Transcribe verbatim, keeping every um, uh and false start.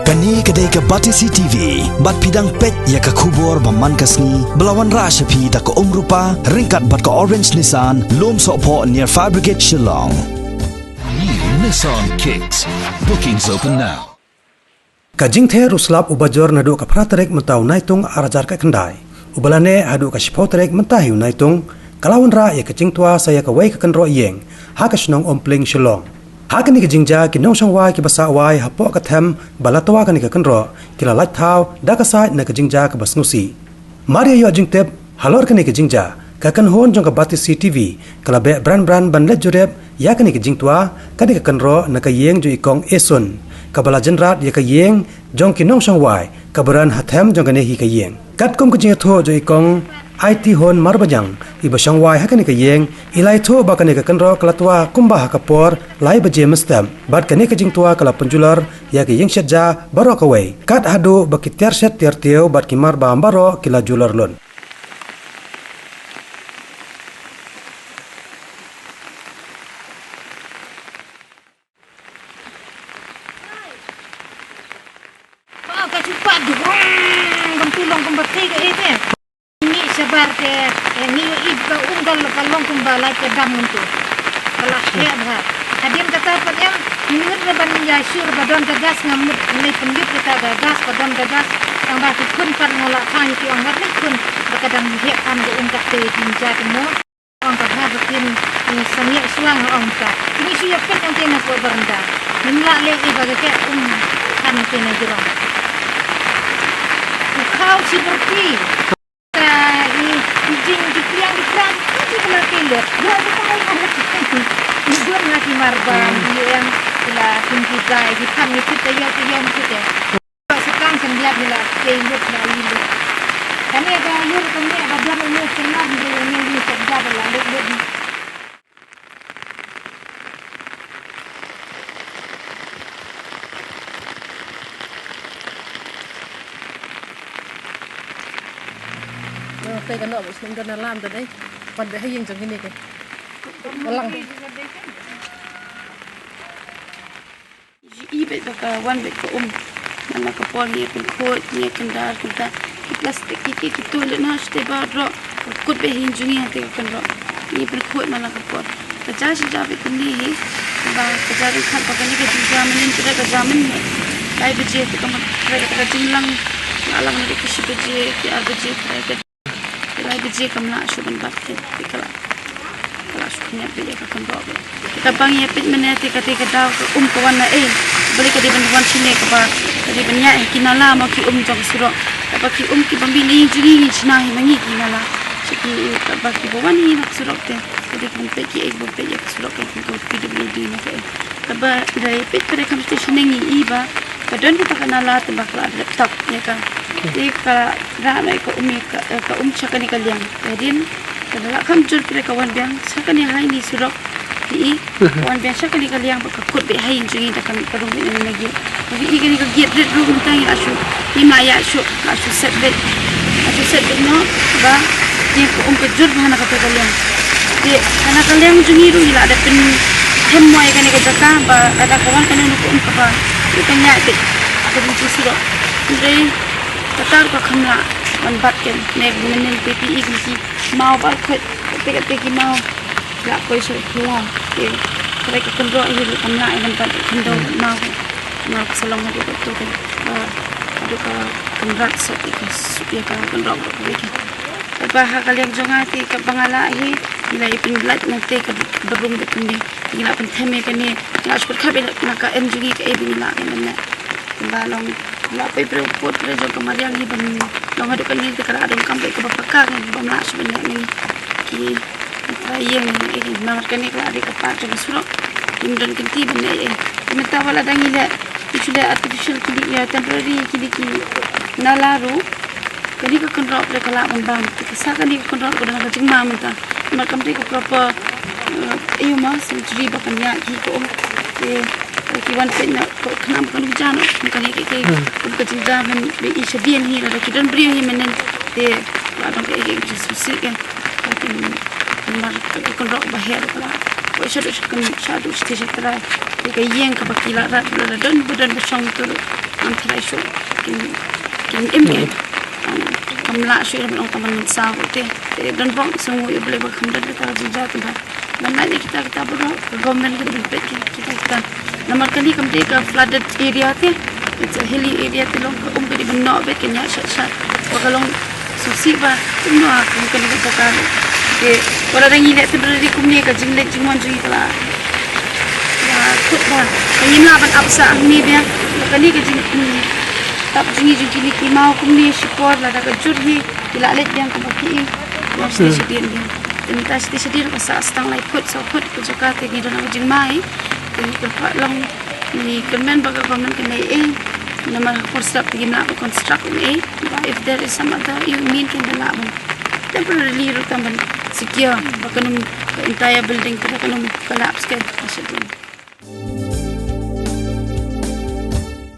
Kane ka dei ka Batesi T V, bad phi dang peit ïa ka khubor ba man ka sngi, ba la wanrah sha phi da ka Umrupa, ryngkat bad ka Orange Nissan, Lumsohphoh near Fire Brigade Shillong. New Nissan Kicks. Bookings open now. Ka jingther u slap u Bajor naduh ka phra tarik mynta u Naitung ar hajar khatkhyndai, uba la neh haduh ka shiphew tarik mynta hi u Naitung, ka la wanrah ïa ka jingtwa sa ïa kawei ka kynroh ïing ha ka shnong Umpling Shillong. Ha kane ka jingjia ki nongshong wai kiba sah wai hapoh ka them ba la twa kane ka kynroh ki la lait thaw da ka sait na ka jingjia kaba sngewsih. Mar ïa ïoh jingtip halor kane ka jingjia, ka kynhun jong ka Batesi T V ka la beh bran bran ban leit jurip ïa kane ka jingtwa kane ka kynroh na ka ïing jong i Kong Esun, kaba la jynrat ïa ka ïing jong ki nongshong wai kaba don ha them jong kane hi ka ïing. Katkum ka jingïathuh jong i Kong Aitihun Marbaniang, iba shong wai ha kane ka ïing, i la ïathuh ba kane ka kynroh ka la twa kumba ha ka por lai baje mynstep, bad kane ka jingtwa ka la pynjulor ïa ka ïing shet ja baroh kawei, kat haduh ba ki tiar shet tiar tiew bad ki mar bam baroh ki la julor lut. Ba ka shu pat jrong, kan tu long kumba thei ka eh te. Ngi shabar te, eh, ngi ïohi ba ka um ka long kumba la ka dam ngan tu. Ka la heh bha. Hadien kata pat em, ngi mut re ban ïa sure ba don ka gas, nga mut lei pynïoh kata ka gas, ba don ka gas. Tang ba ki khun pat nga la phah ïa ki, ong wat lei khun ba ka dang heh tam ka um, ka te ki ja te mo. Ong ka bha ba kin, eh, sangeh shuwa, ong ka. Kine shu ïa peit hangtei na ka baranda. Ngim lah leh ei ba ka keh um kan hangtei na jrong. U khaw shi byrti. Ka i, i jing, i kliang, i kra, i ki kena ki leh. Ïa ki tai ka leh. I gun ha ki mar bam, i eng, ki la kin ki dai, ki phan, i kit ta ïa ki ïa ki te. Ba sa kang kan biat hi la, kei lut la, i lut. Kane ka lut kane ka biat lut kane, biat lut lut. Te ka noh ba snem don alarm te dei. Wan beh ha ïing jong kine ke. Ka lang. Ji i bad ba ka wan bad ka um. Man la ka por ngi pynkhuid, ngi kyndar, kyndar. Ki plastik ki, ki, ki toilet na shatei baroh. Ka kut bad ha ïing jong ngi ha te ka kynroh. Ngi pynkhuid man la ka por. Ka ja shi ja bad kane hi. Ba ka ja ryngkat ba kane ka jingjia mynnin, ka ja mynnin. Lai baje te ka mut, ka, ka jinglang. Ka lang na ka shi baje, ki ar baje, ka, ka Te lai baje kam lah shuh ban bat te, te ka la, ka la shu khyndiat beit ïa ka kynroh beit. Te kaba ngi ïa peit mynne te ka, te ka daw ka um ka wan na ei. Balei ka dei ban wan shane kaba, ka dei ban ïaid ha ki nala mo ki um jong ka surok. Kaba ki um kiba mih na ïing jong ngi ngin shna hi ma ngi ki nala. Sha ki kaba kiba wan hi na ka surok te. Ka dei ki ban peit kiei kiba peit ïa ka surok ka, ka P W D na kaei. Kaba dei peit ka dei kam station ngi i ba. Ka don kata ka nala te ba ka la dep tap ïa ka. Te ka rah noh ïa ka um ïa ka, eh, ka um sha kane ka liang. Hadien ka la kham jur phi ka wan biang sha kane ha ine i surok. Te i ka wan biang sha kane ka liang ba ka kut beit ha ïing jong ngi da kane ka rung beit na kane ka gate. Ba i kane ka gate rit ruh mynta ngi la shu, ngim lah ïa shu, la shu set beit. La shu set beit noh ba ïa ka um ka jur bha na kata ka liang. Te ha na ka liang jong ngi ruh ngi la dep pynhem mo ïa kane ka jaka ba lada ka wan kano kano ka um kaba ïa ka ñiah beit. Ka jingpynsurok. Hynrei kata ruh ka kham lah ban bat ken, ne mynnin te phi i ki maw ba khoit, katte katte ki maw la poi sha khla. Te ka dei ka kynroh hi ruh kam lah ban bat khyndew maw. Maw ka sa long haduh kato ka, ba haduh ka kynrad sop ïa ka, ïa ka kynroh ka dei ka. Kaba ha ka liang jong nga te kaba nga lah hi, ngi la ïa pynlait na te ka barum bad kane. Ngi la pynthem ïa kane, ngi la shu pyrkhat ïa na ka em jong ngi kaei ba ngi lah ïa lane. Ba long la poi briew put briew jong ka mariang hi ban long haduh kane te ka la donkam bad kaba paka ngi bym lah shuh ban leh ngi. Ki trai ïing ngi, namar kane ka la dei ka part jong ka surok. Ngim don kynti ban leh ei. Mynta wat la dang ngi leh, ngi shu leh artificial kine, ïa, temporary kine ki nala ruh. Kane ka kynroh ruh ka lah ban bam. Te ka sa kane ka kynroh ruh ka don ka jingma mynta. Namar kam dei ka proper, eh, ïa ma surgery ba kan ïa ki ko. Te ki wan peit na ko khnam kan u jan. Kum kane ka, ka, kum ka jingjia mynba i shadien hi lada ki don briew hi mynnin. Te la don ka, ka, ka jingsusi ka. Namar ka kynroh ba her ka la. Ko shaduh shakan shaduh shati shatrai. Te ka ïing kaba ki la rat la don ba don ba shong tu. Ngam tharai shuh kin, kin im ïa. Kam lah shuh ïa ban ong tang ban mynsaw te. Te don bok sngew ïa U Blei ba kham don kata ka jingjia te ba ban lait ïa kita, kita baroh ka government ka dei ban peit kita, kita. Namar kane kam dei ka flooded area te. It's a hilly area te, long ka um ka dei ban noh beit, kan ïaid shat shat. Ba ka long sngewsih ba kumno ha kum kane ka jaka. Te wat la dang ïaleh temporary kumne, ka jingleit jingwan jong ngi ka la, ka la kut ba ngim lah ban ap sah hangne biang. Ba kane ka jing, hmm, tap jong ngi jong kine ki maw kumne shipor lada ka jur hi ki la leit biang kumba ki i. Ba shatei shadien biang. Te mynta shatei shadien ka sah tang lai phut saw phut ka jaka, te ngi don ha ka jingma hi. Te ngi kyrpad long, ngi kyrmen ba ka government kan leh ei. Namar ha ka por slap te ngim lah ban construct ei. Ba if there is some other, you mean, kan da lah ban temporarily ruh tang ban secure ba kan ym, ka entire building te ba kan ym collapse ka shadien.